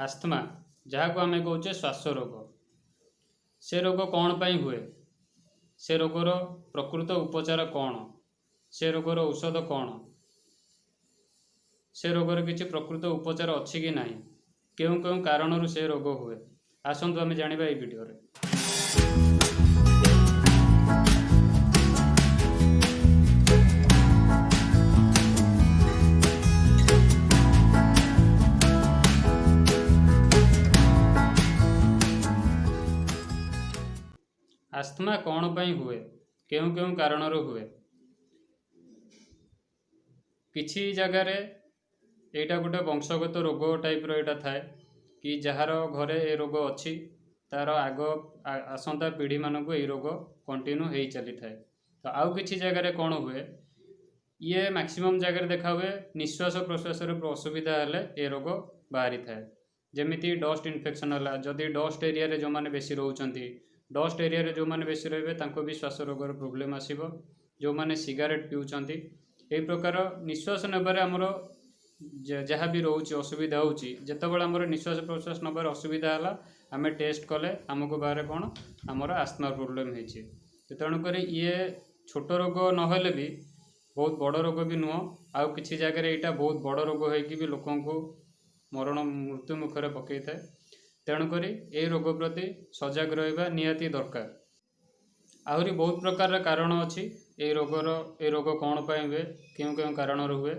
Asthma, ଯାହାକୁ ଆମେ କହୁଛେ ଶ୍ୱାସ ରୋଗ, ସେ ରୋଗ କ'ଣ ପାଇଁ ହୁଏ, ସେ ରୋଗର ପ୍ରକୃତ ଉପଚାର କ'ଣ, ସେ ରୋଗର ଔଷଧ କ'ଣ, ସେ ରୋଗର କିଛି ପ୍ରକୃତ ଉପଚାର ଅଛି କି ନାହିଁ, କେଉଁ କେଉଁ କାରଣରୁ ସେ ରୋଗ ହୁଏ, ଆସନ୍ତୁ ଆମେ ଜାଣିବା ଏଇ ଭିଡ଼ିଓରେ। ଆସ୍ଥମା କ'ଣ ପାଇଁ ହୁଏ, କେଉଁ କେଉଁ କାରଣରୁ ହୁଏ? କିଛି ଜାଗାରେ ଏଇଟା ଗୋଟେ ବଂଶଗତ ରୋଗ ଟାଇପ୍ର ଏଇଟା ଥାଏ କି ଯାହାର ଘରେ ଏ ରୋଗ ଅଛି, ତାର ଆଗ ଆସନ୍ତା ପିଢ଼ିମାନଙ୍କୁ ଏଇ ରୋଗ କଣ୍ଟିନ୍ୟୁ ହେଇ ଚାଲିଥାଏ। ତ ଆଉ କିଛି ଜାଗାରେ କ'ଣ ହୁଏ, ଇଏ ମ୍ୟାକ୍ସିମମ୍ ଜାଗାରେ ଦେଖା ହୁଏ, ନିଶ୍ୱାସ ପ୍ରଶ୍ୱାସରେ ଅସୁବିଧା ହେଲେ ଏ ରୋଗ ବାହାରିଥାଏ। ଯେମିତି ଡଷ୍ଟ ଇନଫେକ୍ସନ୍ ହେଲା, ଯଦି ଡଷ୍ଟ ଏରିଆରେ ଯେଉଁମାନେ ବେଶୀ ରହୁଛନ୍ତି, ଡଷ୍ଟ ଏରିଆରେ ଯେଉଁମାନେ ବେଶୀ ରହିବେ, ତାଙ୍କୁ ବି ଶ୍ୱାସ ରୋଗର ପ୍ରୋବ୍ଲେମ୍ ଆସିବ। ଯେଉଁମାନେ ସିଗାରେଟ୍ ପିଉଛନ୍ତି, ଏହି ପ୍ରକାର ନିଶ୍ୱାସ ନେବାରେ ଆମର ଯାହା ବି ରହୁଛି, ଅସୁବିଧା ହେଉଛି। ଯେତେବେଳେ ଆମର ନିଶ୍ୱାସ ପ୍ରଶ୍ୱାସ ନେବାରେ ଅସୁବିଧା ହେଲା, ଆମେ ଟେଷ୍ଟ କଲେ ଆମକୁ ବାହାରେ କ'ଣ, ଆମର ଆସ୍ମା ପ୍ରୋବ୍ଲେମ୍ ହେଇଛି। ତ ତେଣୁକରି ଇଏ ଛୋଟ ରୋଗ ନହେଲେ ବି ବହୁତ ବଡ଼ ରୋଗ ବି ନୁହଁ। ଆଉ କିଛି ଜାଗାରେ ଏଇଟା ବହୁତ ବଡ଼ ରୋଗ ହେଇକି ବି ଲୋକଙ୍କୁ ମରଣ ମୃତ୍ୟୁ ମୁଖରେ ପକାଇଥାଏ। ତେଣୁକରି ଏଇ ରୋଗ ପ୍ରତି ସଜାଗ ରହିବା ନିହାତି ଦରକାର। ଆହୁରି ବହୁତ ପ୍ରକାରର କାରଣ ଅଛି ଏଇ ରୋଗର। ଏ ରୋଗ କ'ଣ ପାଇଁ ହୁଏ, କେଉଁ କେଉଁ କାରଣରୁ ହୁଏ,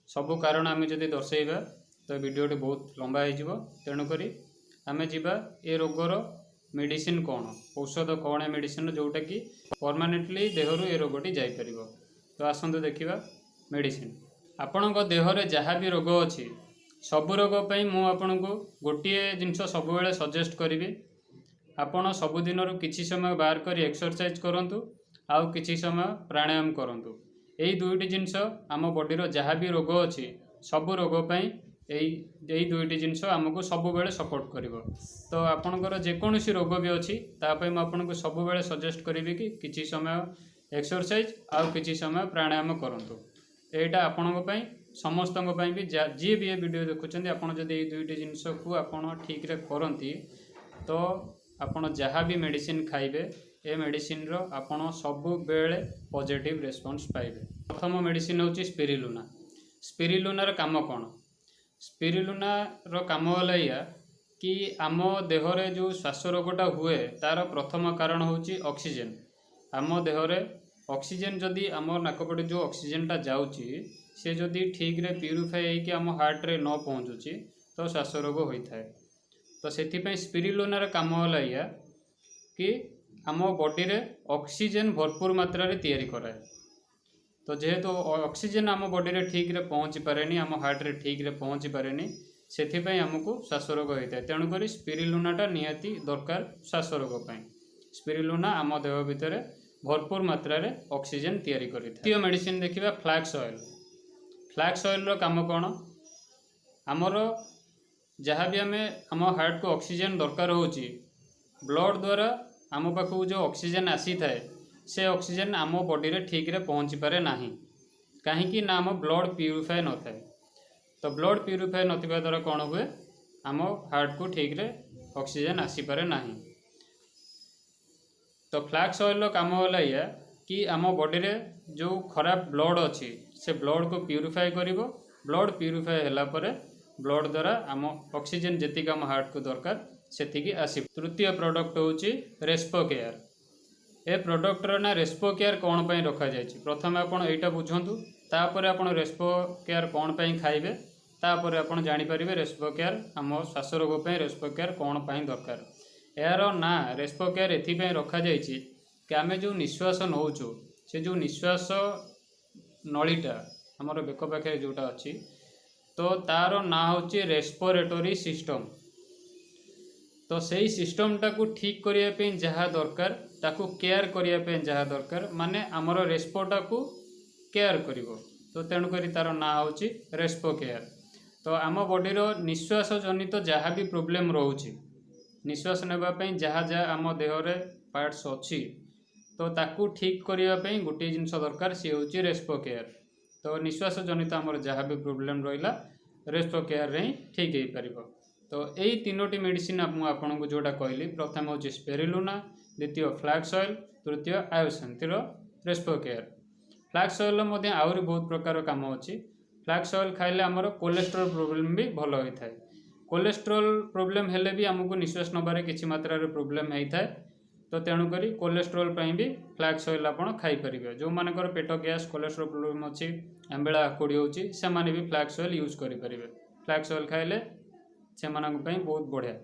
ସବୁ କାରଣ ଆମେ ଯଦି ଦର୍ଶାଇବା ତ ଭିଡ଼ିଓଟି ବହୁତ ଲମ୍ବା ହେଇଯିବ। ତେଣୁକରି ଆମେ ଯିବା ଏ ରୋଗର ମେଡ଼ିସିନ କ'ଣ, ଔଷଧ କ'ଣ, ଏ ମେଡ଼ିସିନ ଯେଉଁଟାକି ପରମାନେଣ୍ଟଲି ଦେହରୁ ଏ ରୋଗଟି ଯାଇପାରିବ। ତ ଆସନ୍ତୁ ଦେଖିବା ମେଡ଼ିସିନ। ଆପଣଙ୍କ ଦେହରେ ଯାହା ବି ରୋଗ ଅଛି, ସବୁ ରୋଗ ପାଇଁ ମୁଁ ଆପଣଙ୍କୁ ଗୋଟିଏ ଜିନିଷ ସବୁବେଳେ ସଜେଷ୍ଟ କରିବି। ଆପଣ ସବୁଦିନରୁ କିଛି ସମୟ ବାହାର କରି ଏକ୍ସରସାଇଜ କରନ୍ତୁ ଆଉ କିଛି ସମୟ ପ୍ରାଣାୟାମ କରନ୍ତୁ। ଏଇ ଦୁଇଟି ଜିନିଷ ଆମ ବଡ଼ିର ଯାହା ବି ରୋଗ ଅଛି, ସବୁ ରୋଗ ପାଇଁ ଏଇ ଏଇ ଦୁଇଟି ଜିନିଷ ଆମକୁ ସବୁବେଳେ ସପୋର୍ଟ କରିବ। ତ ଆପଣଙ୍କର ଯେକୌଣସି ରୋଗ ବି ଅଛି, ତା ପାଇଁ ମୁଁ ଆପଣଙ୍କୁ ସବୁବେଳେ ସଜେଷ୍ଟ କରିବି କି କିଛି ସମୟ ଏକ୍ସରସାଇଜ ଆଉ କିଛି ସମୟ ପ୍ରାଣାୟାମ କରନ୍ତୁ। ଏଇଟା ଆପଣଙ୍କ ପାଇଁ, ସମସ୍ତଙ୍କ ପାଇଁ ବି, ଯିଏ ବି ଏ ଭିଡ଼ିଓ ଦେଖୁଛନ୍ତି, ଆପଣ ଯଦି ଏଇ ଦୁଇଟି ଜିନିଷକୁ ଆପଣ ଠିକରେ କରନ୍ତି, ତ ଆପଣ ଯାହା ବି ମେଡ଼ିସିନ ଖାଇବେ, ଏ ମେଡ଼ିସିନର ଆପଣ ସବୁବେଳେ ପଜିଟିଭ୍ ରେସ୍ପନ୍ସ ପାଇବେ। ପ୍ରଥମ ମେଡ଼ିସିନ ହେଉଛି ସ୍ପିରିଲୁନା। ସ୍ପିରିଲୁନାର କାମ କ'ଣ? ସ୍ପିରିଲୁନାର କାମ ହେଲା ଏଇଆ କି ଆମ ଦେହରେ ଯେଉଁ ଶ୍ୱାସ ରୋଗଟା ହୁଏ, ତାର ପ୍ରଥମ କାରଣ ହେଉଛି ଅକ୍ସିଜେନ୍। ଆମ ଦେହରେ ଅକ୍ସିଜେନ୍ ଯଦି, ଆମ ନାକପଟେ ଯେଉଁ ଅକ୍ସିଜେନ୍ଟା ଯାଉଛି, ସେ ଯଦି ଠିକରେ ପ୍ୟୁରିଫାଏ ହେଇକି ଆମ ହାର୍ଟରେ ନ ପହଞ୍ଚୁଛି, ତ ଶ୍ୱାସ ରୋଗ ହୋଇଥାଏ। ତ ସେଥିପାଇଁ ସ୍ପିରିଲୁନାର କାମ ହେଲା ଏଇଆ କି ଆମ ବଡ଼ିରେ ଅକ୍ସିଜେନ୍ ଭରପୁର ମାତ୍ରାରେ ତିଆରି କରାଏ। ତ ଯେହେତୁ ଅକ୍ସିଜେନ୍ ଆମ ବଡ଼ିରେ ଠିକରେ ପହଞ୍ଚି ପାରେନି, ଆମ ହାର୍ଟରେ ଠିକରେ ପହଞ୍ଚି ପାରେନି, ସେଥିପାଇଁ ଆମକୁ ଶ୍ୱାସ ରୋଗ ହୋଇଥାଏ। ତେଣୁକରି ସ୍ପିରିଲୁନାଟା ନିହାତି ଦରକାର ଶ୍ୱାସ ରୋଗ ପାଇଁ। ସ୍ପିରିଲୁନା ଆମ ଦେହ ଭିତରେ ଭରପୁର ମାତ୍ରାରେ ଅକ୍ସିଜେନ୍ ତିଆରି କରିଥାଏ। ଦ୍ୱିତୀୟ ମେଡ଼ିସିନ ଦେଖିବା, ଫ୍ଲାକ୍ସ ଅଏଲ୍। ଫ୍ଲାକ୍ସ ଅଏଲ୍ର କାମ କ'ଣ? ଆମର ଯାହା ବି ଆମେ ଆମ ହାର୍ଟକୁ ଅକ୍ସିଜେନ୍ ଦରକାର ହେଉଛି, ବ୍ଲଡ଼ ଦ୍ୱାରା ଆମ ପାଖକୁ ଯେଉଁ ଅକ୍ସିଜେନ୍ ଆସିଥାଏ, ସେ ଅକ୍ସିଜେନ୍ ଆମ ବଡ଼ିରେ ଠିକରେ ପହଞ୍ଚି ପାରେ ନାହିଁ। କାହିଁକି ନା ଆମ ବ୍ଲଡ଼ ପ୍ୟୁରିଫାଏ ନଥାଏ। ତ ବ୍ଲଡ଼ ପ୍ୟୁରିଫାଏ ନଥିବା ଦ୍ୱାରା କ'ଣ ହୁଏ? ଆମ ହାର୍ଟକୁ ଠିକରେ ଅକ୍ସିଜେନ୍ ଆସିପାରେ ନାହିଁ। ତ ଫ୍ଲାକ୍ସ ଅଏଲ୍ର କାମ ହେଲା ଏଇଆ କି ଆମ ବଡ଼ିରେ ଯେଉଁ ଖରାପ ବ୍ଲଡ଼ ଅଛି, ସେ ବ୍ଲଡ଼କୁ ପ୍ୟୁରିଫାଏ କରିବ। ବ୍ଲଡ଼ ପ୍ୟୁରିଫାଏ ହେଲା ପରେ ବ୍ଲଡ଼ ଦ୍ୱାରା ଆମ ଅକ୍ସିଜେନ୍ ଯେତିକି ଆମ ହାର୍ଟକୁ ଦରକାର, ସେତିକି ଆସିବ। ତୃତୀୟ ପ୍ରଡ଼କ୍ଟ ହେଉଛି ରେସ୍ପୋ କେୟାର। ଏ ପ୍ରଡ଼କ୍ଟର ନାଁ ରେସ୍ପୋ କେୟାର କ'ଣ ପାଇଁ ରଖାଯାଇଛି, ପ୍ରଥମେ ଆପଣ ଏଇଟା ବୁଝନ୍ତୁ। ତାପରେ ଆପଣ ରେସ୍ପୋ କେୟାର କ'ଣ ପାଇଁ ଖାଇବେ, ତାପରେ ଆପଣ ଜାଣିପାରିବେ ରେସ୍ପୋ କେୟାର ଆମ ଶ୍ୱାସ ରୋଗ ପାଇଁ ରେସ୍ପୋ କେୟାର କ'ଣ ପାଇଁ ଦରକାର। ଏହାର ନାଁ ରେସ୍ପୋ କେୟାର ଏଥିପାଇଁ ରଖାଯାଇଛି କି ଆମେ ଯେଉଁ ନିଶ୍ୱାସ ନେଉଛୁ, ସେ ଯେଉଁ ନିଶ୍ୱାସ ନଳୀଟା ଆମର ବେକ ପାଖରେ ଯେଉଁଟା ଅଛି, ତ ତାର ନାଁ ହେଉଛି ରେସ୍ପୋରେଟୋରୀ ସିଷ୍ଟମ୍। ତ ସେଇ ସିଷ୍ଟମ୍ଟାକୁ ଠିକ୍ କରିବା ପାଇଁ ଯାହା ଦରକାର, ତାକୁ କେୟାର କରିବା ପାଇଁ ଯାହା ଦରକାର, ମାନେ ଆମର ରେସ୍ପୋଟାକୁ କେୟାର କରିବ। ତ ତେଣୁକରି ତାର ନାଁ ହେଉଛି ରେସ୍ପୋ କେୟାର। ତ ଆମ ବଡ଼ିର ନିଶ୍ୱାସ ଜନିତ ଯାହା ବି ପ୍ରୋବ୍ଲେମ୍ ରହୁଛି, ନିଶ୍ୱାସ ନେବା ପାଇଁ ଯାହା ଯାହା ଆମ ଦେହରେ ପାର୍ଟସ୍ ଅଛି, ତ ତାକୁ ଠିକ୍ କରିବା ପାଇଁ ଗୋଟିଏ ଜିନିଷ ଦରକାର, ସିଏ ହେଉଛି ରେସ୍ପୋ କେୟାର। ତ ନିଶ୍ୱାସ ଜନିତ ଆମର ଯାହା ବି ପ୍ରୋବ୍ଲେମ୍ ରହିଲା, ରେସ୍ପୋ କେୟାରରେ ହିଁ ଠିକ୍ ହେଇପାରିବ। ତ ଏଇ ତିନୋଟି ମେଡ଼ିସିନ ମୁଁ ଆପଣଙ୍କୁ ଯେଉଁଟା କହିଲି, ପ୍ରଥମେ ହେଉଛି ସ୍ପିରୁଲିନା, ଦ୍ୱିତୀୟ ଫ୍ଲାକ୍ସ ଅଏଲ୍, ତୃତୀୟ ଆୟୋସେନ୍ଥିର ରେସ୍ପୋ କେୟାର। ଫ୍ଲାକ୍ସ ଅଏଲ୍ର ମଧ୍ୟ ଆହୁରି ବହୁତ ପ୍ରକାର କାମ ଅଛି। ଫ୍ଲାକ୍ସ ଅଏଲ୍ ଖାଇଲେ ଆମର କୋଲେଷ୍ଟ୍ରଲ୍ ପ୍ରୋବ୍ଲେମ୍ ବି ଭଲ ହୋଇଥାଏ। କୋଲେଷ୍ଟ୍ରଲ୍ ପ୍ରୋବ୍ଲେମ୍ ହେଲେ ବି ଆମକୁ ନିଶ୍ୱାସ ନେବାରେ କିଛି ମାତ୍ରାରେ ପ୍ରୋବ୍ଲେମ୍ ହେଇଥାଏ। ତ ତେଣୁକରି କୋଲେଷ୍ଟ୍ରଲ୍ ପାଇଁ ବି ଫ୍ଲାକ୍ସ ଅଏଲ୍ ଆପଣ ଖାଇପାରିବେ। ଯେଉଁମାନଙ୍କର ପେଟ ଗ୍ୟାସ୍, କୋଲେଷ୍ଟ୍ରଲ୍ ପ୍ରୋବ୍ଲେମ୍ ଅଛି, ଆମ୍ବିଳା ହାକୁଡ଼ି ହେଉଛି, ସେମାନେ ବି ଫ୍ଲାକ୍ସ ଅଏଲ୍ ୟୁଜ୍ କରିପାରିବେ। ଫ୍ଲାକ୍ସ ଅଏଲ୍ ଖାଇଲେ ସେମାନଙ୍କ ପାଇଁ ବହୁତ ବଢ଼ିଆ।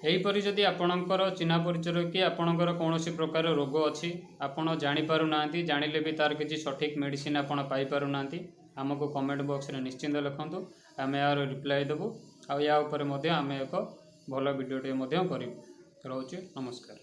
ଏହିପରି ଯଦି ଆପଣଙ୍କର ଚିହ୍ନା ପରିଚୟ କି ଆପଣଙ୍କର କୌଣସି ପ୍ରକାର ରୋଗ ଅଛି, ଆପଣ ଜାଣିପାରୁନାହାନ୍ତି, ଜାଣିଲେ ବି ତା'ର କିଛି ସଠିକ୍ ମେଡ଼ିସିନ ଆପଣ ପାଇପାରୁନାହାନ୍ତି, ଆମକୁ କମେଣ୍ଟ ବକ୍ସରେ ନିଶ୍ଚିନ୍ତ ଲେଖନ୍ତୁ। ଆମେ ଏହାର ରିପ୍ଲାଏ ଦେବୁ ଆଉ ୟା ଉପରେ ମଧ୍ୟ ଆମେ ଏକ ଭଲ ଭିଡ଼ିଓଟିଏ ମଧ୍ୟ କରିବୁ। ରହୁଛି, ନମସ୍କାର।